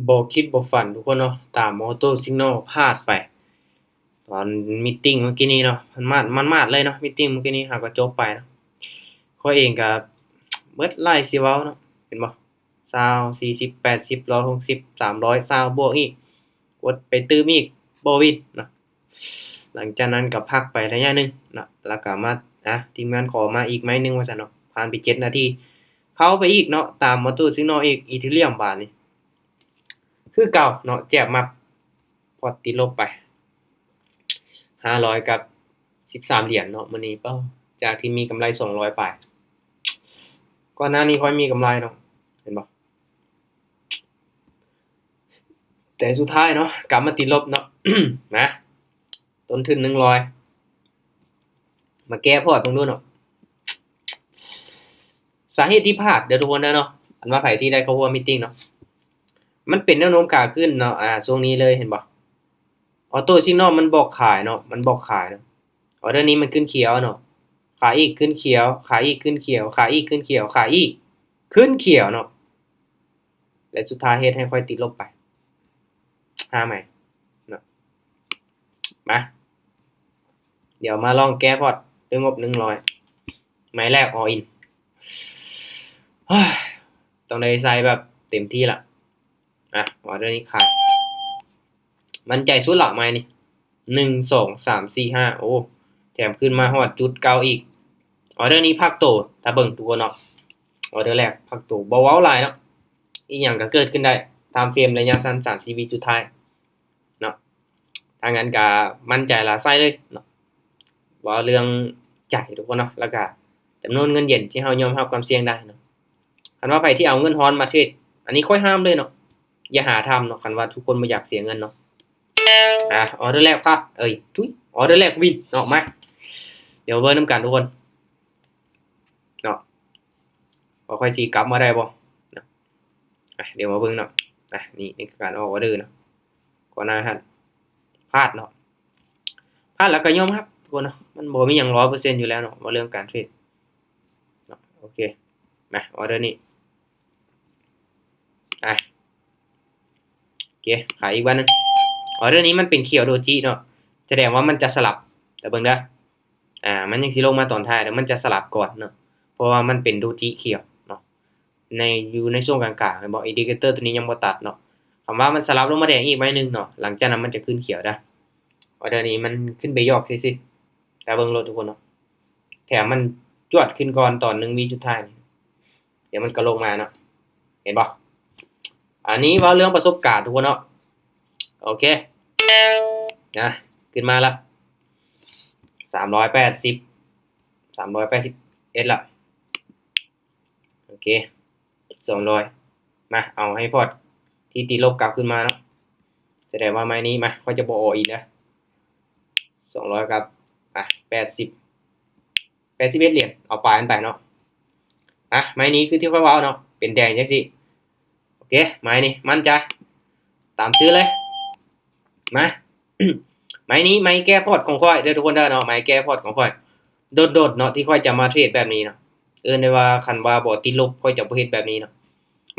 ບໍ່ຄິດບໍ່ຝັນທຸກຄົນເນາະ ຕາມອໍໂຕ້ຊິກນໍພາດໄປ ຕອນມີດຕິ້ງມື້ກີ້ນີ້ເນາະ ມັນມາດ ມັນມາດເລີຍເນາະ ມີດຕິ້ງມື້ກີ້ນີ້ຫາກະຈົບໄປເນາະ. ຂ້ອຍເອງກະເບິດຫຼາຍຊິເວົ້າເນາະ ເຫັນບໍ່ ຊາວ ສີ່ສິບ ແປດສິບ ຮ້ອຍຫົກສິບ ສາມຮ້ອຍ ຊາວບວກອີກ ກົດໄປຕື່ມອີກ ບໍ່ວິນເນາະ. ຫຼັງຈາກນັ້ນກະພັກໄປໄລຍະໜຶ່ງເນາະ ແລ້ວກະມາ ອ່ະ ທີມງານຂໍມາອີກໄມ້ໜຶ່ງວ່າຊັ້ນເນາະ ຜ່ານໄປເຈັດນາທີ ເຂົ້າໄປອີກເນາະ ຕາມອໍໂຕ້ຊິກນໍອີກ ອີເທີຣຽມບາດນີ້ ຄືເກົ່າເນາະ ແຈບມັບ ພອດຕິດລົບໄປ ຫ້າຮ້ອຍກັບສິບສາມຫຼຽນເນາະມື້ນີ້ ເປົ້າ ຈາກທີ່ມີກຳໄລສອງຮ້ອຍປາຍ ກ່ອນໜ້ານີ້ຂ້ອຍມີກຳໄລເນາະ ເຫັນບໍ່ ແຕ່ສຸດທ້າຍເນາະ ກັບມາຕິດລົບເນາະ ນະ ຕົ້ນທຶນໜຶ່ງຮ້ອຍ ມາແກ້ພອດເບິ່ງດູເນາະ. ສາເຫດທີ່ພາດເດີທຸກຄົນເດີເນາະ ອັນວ່າໃຜທີ່ໄດ້ເຂົ້າຮ່ວມມີດຕິ້ງເນາະ ມັນເປັນແນວໂນ້ມຂາຂຶ້ນເນາະ ອ່າ ຊ່ວງນີ້ເລີຍ ເຫັນບໍ່ ອໍໂຕ້ຊິກນໍມັນບອກຂາຍເນາະ ມັນບອກຂາຍເນາະ. ອໍເດີນີ້ມັນຂຶ້ນຂຽວເນາະ ຂາຍອີກ ຂຶ້ນຂຽວ ຂາຍອີກ ຂຶ້ນຂຽວ ຂາຍອີກ ຂຶ້ນຂຽວ ຂາຍອີກ ຂຶ້ນຂຽວເນາະ ແລະ ສຸດທ້າຍເຮັດໃຫ້ຂ້ອຍຕິດລົບໄປ ຫ້າໄມ້ເນາະ. ມາ ດຽວມາລອງແກ້ພອດດ້ວຍງົບໜຶ່ງຮ້ອຍ ໄມ້ແລກ ອອລອິນ ເຮີ້ຍ ຕ້ອງໄດ້ໃສ່ແບບເຕັມທີ່ລະ. ອ່ະ ອໍເດີນີ້ຂາຍ ໝັ້ນໃຈສຸດລະໄມ້ນີ້ ໜຶ່ງ ສອງ ສາມ ສີ່ ຫ້າ ໂອ້ ແຖມຂຶ້ນມາຮອດຈຸດເກົ່າອີກ. ອໍເດີນີ້ພັກໂຕ ຖ້າເບິ່ງທຸກຄົນເນາະ ອໍເດີແລກພັກໂຕ ບໍ່ເວົ້າຫຼາຍເນາະ ອີ່ຫຍັງກະເກີດຂຶ້ນໄດ້ ທາມເຟຣມໄລຍະສັ້ນ ສາມສິບວິສຸດທ້າຍເນາະ. ຖ້າຊັ້ນກະໝັ້ນໃຈລະໃສ່ເລີຍເນາະ ເວົ້າເລື່ອງໃຈທຸກຄົນເນາະ ແລ້ວກະຈຳນວນເງິນເຢັນທີ່ເຮົາຍອມຮັບຄວາມສ່ຽງໄດ້ເນາະ. ຄັນວ່າໃຜທີ່ເອົາເງິນຮ້ອນມາເທຣດ ອັນນີ້ຂ້ອຍຫ້າມເລີຍເນາະ ຢ່າຫາທຳເນາະ ຄັນວ່າທຸກຄົນບໍ່ຢາກເສຍເງິນເນາະ. ອ່ະ ອໍເດີແລກພາດ ເອີຍ ທຸຍ ອໍເດີແລກວິນເນາະ. ມາ ດຽວເບິ່ງນຳກັນທຸກຄົນເນາະ ວ່າຂ້ອຍຊິກັບມາໄດ້ບໍ່ເນາະ. ອ່ະ ດຽວມາເບິ່ງເນາະ ອ່ະ ນີ້ ນີ້ຄືການອອກອໍເດີເນາະ ກ່ອນໜ້າຫັ້ນພາດເນາະ ພາດແລ້ວກະຍອມຮັບທຸກຄົນເນາະ ມັນບໍ່ມີຫຍັງຮ້ອຍເປີເຊັນຢູ່ແລ້ວເນາະ ເວົ້າເລື່ອງການເທຣດເນາະ. ໂອເຄ ມາ ອໍເດີນີ້ ອ່ະ ໂອເຄ ຂາຍອີກບາດໜຶ່ງ. ອໍເດີນີ້ມັນເປັນຂຽວໂດຈິເນາະ ສະແດງວ່າມັນຈະສະຫຼັບ ແຕ່ເບິ່ງເດີ ອ່າ ມັນຍັງຊິລົງມາຕອນທ້າຍເດີ ມັນຈະສະຫຼັບກ່ອນເນາະ ເພາະວ່າມັນເປັນໂດຈິຂຽວເນາະ. ໃນ ຢູ່ໃນຊ່ວງກາງໆ ເຫັນບໍ່ ອິນດິເຄເຕີໂຕນີ້ຍັງບໍ່ຕັດເນາະ. ຄຳວ່າມັນສະຫຼັບລົງມາແດງອີກໄມ້ໜຶ່ງເນາະ ຫຼັງຈາກນັ້ນມັນຈະຂຶ້ນຂຽວເດີ. ອໍເດີນີ້ມັນຂຶ້ນໄປຢອກຊື່ໆ ແຕ່ເບິ່ງໂລດທຸກຄົນເນາະ ແຖມມັນຈວດຂຶ້ນກ່ອນຕອນໜຶ່ງວິສຸດທ້າຍນີ້ ດຽວມັນກະລົງມາເນາະ ເຫັນບໍ່. ອັນນີ້ເວົ້າເລື່ອງປະສົບການທຸກຄົນເນາະ. ໂອເຄ ນະ ຂຶ້ນມາລະ ສາມຮ້ອຍແປດສິບ ສາມຮ້ອຍແປດສິບເອັດລະ. ໂອເຄ ສອງຮ້ອຍ ມາ ເອົາໃຫ້ພອດທີ່ຕິດລົບກັບຄືນມາເນາະ. ສະແດງວ່າໄມ້ນີ້ ມາ ຂ້ອຍຈະບໍ່ອໍອີກເດີ ສອງຮ້ອຍກັບ ອ່ະ ແປດສິບ ແປດສິບເອັດຫຼຽນ ເອົາປາຍມັນໄປເນາະ. ອ່ະ ໄມ້ນີ້ຄືທີ່ຂ້ອຍເວົ້າເນາະ ເປັນແດງຈັ່ງຊີ້. ໂອເຄ ໄມ້ນີ້ໝັ້ນໃຈ ຕາມຊື່ເລີຍ. ມາ ໄມ້ນີ້ໄມ້ແກ້ພອດຂອງຂ້ອຍເດີທຸກຄົນເດີເນາະ ໄມ້ແກ້ພອດຂອງຂ້ອຍ ໂດດໆເນາະ ທີ່ຂ້ອຍຈະມາເທຣດແບບນີ້ເນາະ. ເອີ້ນໄດ້ວ່າຄັນວ່າບໍ່ຕິດລົບ ຂ້ອຍຈະບໍ່ເຮັດແບບນີ້ເນາະ.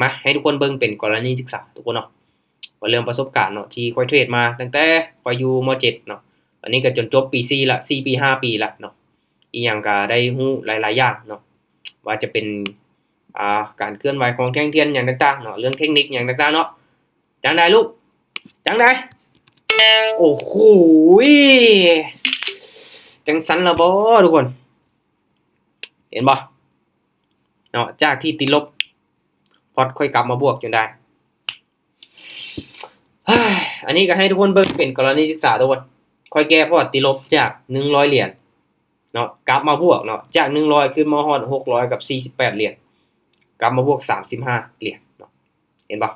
ມາ ໃຫ້ທຸກຄົນເບິ່ງເປັນກໍລະນີສຶກສາທຸກຄົນເນາະ ວ່າເລື່ອງປະສົບການເນາະ ທີ່ຂ້ອຍເທຣດມາຕັ້ງແຕ່ຂ້ອຍຢູ່ ມ.ເຈັດ ເນາະ ອັນນີ້ກໍຈົນຈົບປີສີ່ລະ ສີ່ປີ ຫ້າປີລະເນາະ. ອີ່ຫຍັງກໍໄດ້ຮູ້ຫຼາຍໆຢ່າງເນາະ ວ່າຈະເປັນ ອ່າ ການເຄື່ອນໄຫວຂອງແທ່ງທຽນຫຍັງຕ່າງໆເນາະ ເລື່ອງເທັກນິກຫຍັງຕ່າງໆເນາະ. ຈັ່ງໃດລູກ ຈັ່ງໃດ? ໂອ້ໂຫ ຈັ່ງຊັ້ນລະບໍທຸກຄົນ ເຫັນບໍ່ເນາະ ຈາກທີ່ຕິດລົບ ພອດຂ້ອຍກັບມາບວກຈົນໄດ້. ອັນນີ້ກໍໃຫ້ທຸກຄົນເບິ່ງເປັນກໍລະນີສຶກສາທຸກຄົນ ຂ້ອຍແກ້ພອດຕິດລົບຈາກໜຶ່ງຮ້ອຍຫຼຽນເນາະ ກັບມາບວກເນາະ ຈາກໜຶ່ງຮ້ອຍຂຶ້ນມາຮອດຫົກຮ້ອຍກັບສີ່ສິບແປດຫຼຽນ ກັບມາບວກສາມສິບຫ້າຫຼຽນເນາະ. ເຫັນບໍ່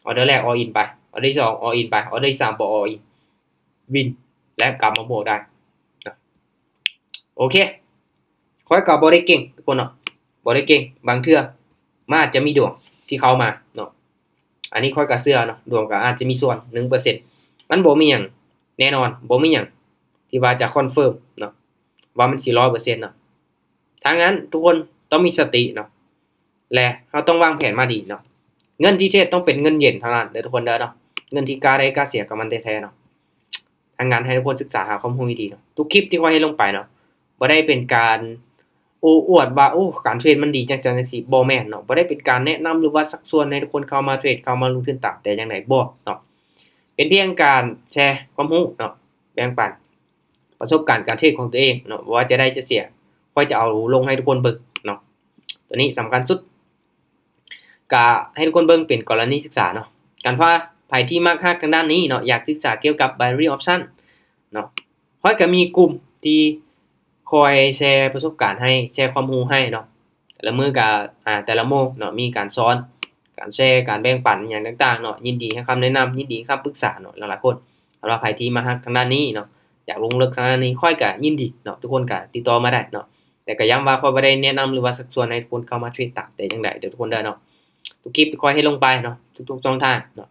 ອໍເດີແລກ ອອລອິນໄປ ອໍເດີທີສອງ ອອລອິນໄປ ອໍເດີທີສາມ ບໍ່ອອລອິນ ວິນ ແລະ ກັບມາບວກໄດ້ເນາະ. ໂອເຄ ຂ້ອຍກໍບໍ່ໄດ້ເກັ່ງທຸກຄົນເນາະ ບໍ່ໄດ້ເກັ່ງ ບາງເທື່ອມັນອາດຈະມີດວງທີ່ເຂົ້າມາເນາະ. ອັນນີ້ຂ້ອຍກໍເຊື່ອເນາະ ດວງກໍອາດຈະມີສ່ວນໜຶ່ງເປີເຊັນ ມັນບໍ່ມີຫຍັງແນ່ນອນ ບໍ່ມີຫຍັງທີ່ວ່າຈະຄອນເຟີມເນາະ ວ່າມັນຊິຮ້ອຍເປີເຊັນເນາະ. ທາງນັ້ນທຸກຄົນຕ້ອງມີສະຕິເນາະ ແລະ ເຮົາຕ້ອງວາງແຜນມາດີເນາະ. ເງິນທີ່ເທຣດຕ້ອງເປັນເງິນເຢັນເທົ່ານັ້ນເດີທຸກຄົນເດີເນາະ. ເງິນທີ່ກ້າໄດ້ກ້າເສຍກັບມັນແທ້ໆເນາະ. ທາງງານໃຫ້ທຸກຄົນສຶກສາຫາຄວາມຮູ້ດີໆເນາະ. ທຸກຄລິບທີ່ຂ້ອຍເຮັດລົງໄປເນາະ ບໍ່ໄດ້ເປັນການໂອ້ອວດວ່າ ໂອ້ ການເທຣດມັນດີຈັ່ງຊັ້ນຈັ່ງຊີ້ ບໍ່ແມ່ນເນາະ. ບໍ່ໄດ້ເປັນການແນະນຳ ຫຼືວ່າຊັກຊວນໃຫ້ທຸກຄົນເຂົ້າມາເທຣດ ເຂົ້າມາລົງທຶນຕາມແຕ່ຢ່າງໃດ ບໍ່ເນາະ. ເປັນພຽງການແຊຄວາມຮູ້ເນາະ ແບ່ງປັນປະສົບການການເທຣດຂອງຕົວເອງເນາະ ວ່າຈະໄດ້ຈະເສຍ ຂ້ອຍຈະເອົາລົງໃຫ້ທຸກຄົນເບິ່ງເນາະ. ຕົວນີ້ສຳຄັນສຸດ ກະໃຫ້ທຸກຄົນເບິ່ງເປັນກໍລະນີສຶກສາເນາະ. ກັນວ່າໃຜທີ່ມັກຮັກທາງດ້ານນີ້ເນາະ ຢາກສຶກສາກ່ຽວກັບ Binary Option ເນາະ ຂ້ອຍກະມີກຸ່ມທີ່ ຄອຍແຊປະສົບການໃຫ້ ແຊຄວາມຮູ້ໃຫ້ເນາະ. ແຕ່ລະມື້ກະ ອາ ແຕ່ລະໂມງເນາະ ມີການສອນ ການແຊ ການແບ່ງປັນຫຍັງຕ່າງໆເນາະ. ຍິນດີໃຫ້ຄຳແນະນຳ ຍິນດີໃຫ້ຄຳປຶກສາເນາະ. ຫຼາຍໆຄົນ ຖ້າວ່າໃຜທີ່ມາຮັກທາງດ້ານນີ້ເນາະ ຢາກລົງເລິກທາງດ້ານນີ້ ຂ້ອຍກະຍິນດີເນາະ. ທຸກຄົນກະຕິດຕໍ່ມາໄດ້ເນາະ. ແຕ່ກະຢ້ຳວ່າຂ້ອຍບໍ່ໄດ້ແນະນຳ ຫຼືວ່າຊັກຊວນໃຫ້ທຸກຄົນເຂົ້າມາເທຣດຕາມແຕ່ຢ່າງໃດເດີທຸກຄົນເດີເນາະ. ທຸກຄລິບທີ່ຂ້ອຍເຮັດລົງໄປເນາະ ທຸກໆຊ່ອງທາງເນາະ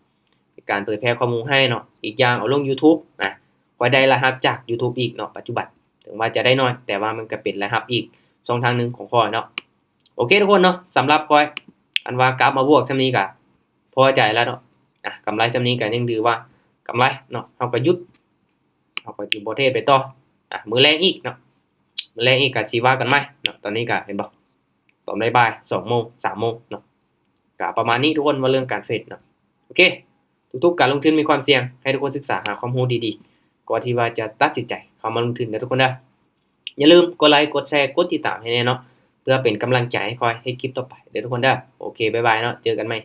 ເປັນການເຜີຍແຜ່ຄວາມຮູ້ໃຫ້ເນາະ. ອີກຢ່າງເອົາລົງ YouTube ນະ ຂ້ອຍໄດ້ລາຍຮັບຈາກ YouTube ອີກເນາະ ປັດຈຸບັນ. ເຖິງວ່າຈະໄດ້ໜ້ອຍ ແຕ່ວ່າມັນກະເປັນລາຍຮັບອີກຊ່ອງທາງໜຶ່ງຂອງຂ້ອຍເນາະ. ໂອເຄທຸກຄົນເນາະ ສຳລັບຂ້ອຍ ອັນວ່າກັບມາບວກຊ່ຳນີ້ກະພໍໃຈແລ້ວເນາະ. ອາ ກຳໄລຊ່ຳນີ້ກະຍັງຖືວ່າກຳໄລເນາະ. ເຮົາກະຢຸດ ເຮົາກະຊິບໍ່ເທຣດໄປຕໍ່. ອາ ມື້ແລງອີກເນາະ ມື້ແລງອີກກະຊິວ່າກັນໃໝ່ເນາະ. ຕອນນີ້ກະເຫັນບໍ່ ຕອນບ່າຍໆ ສອງໂມງ ສາມໂມງເນາະ. ກະປະມານນີ້ທຸກຄົນ ວ່າເລື່ອງການເທຣດເນາະ. ໂອເຄ ທຸກໆການລົງທຶນມີຄວາມສ່ຽງ ໃຫ້ທຸກຄົນສຶກສາຫາຄວາມຮູ້ດີໆ ກ່ອນທີ່ວ່າຈະຕັດສິນໃຈເຂົ້າມາລົງທຶນເດີທຸກຄົນເດີ. ຢ່າລືມກົດໄລ ກົດແຊ ກົດຕິດຕາມໃຫ້ແດ່ເນາະ ເພື່ອເປັນກຳລັງໃຈໃຫ້ຂ້ອຍເຮັດຄລິບຕໍ່ໄປເດີທຸກຄົນເດີ. ໂອເຄ ບາຍບາຍເນາະ ເຈີກັນໃໝ່.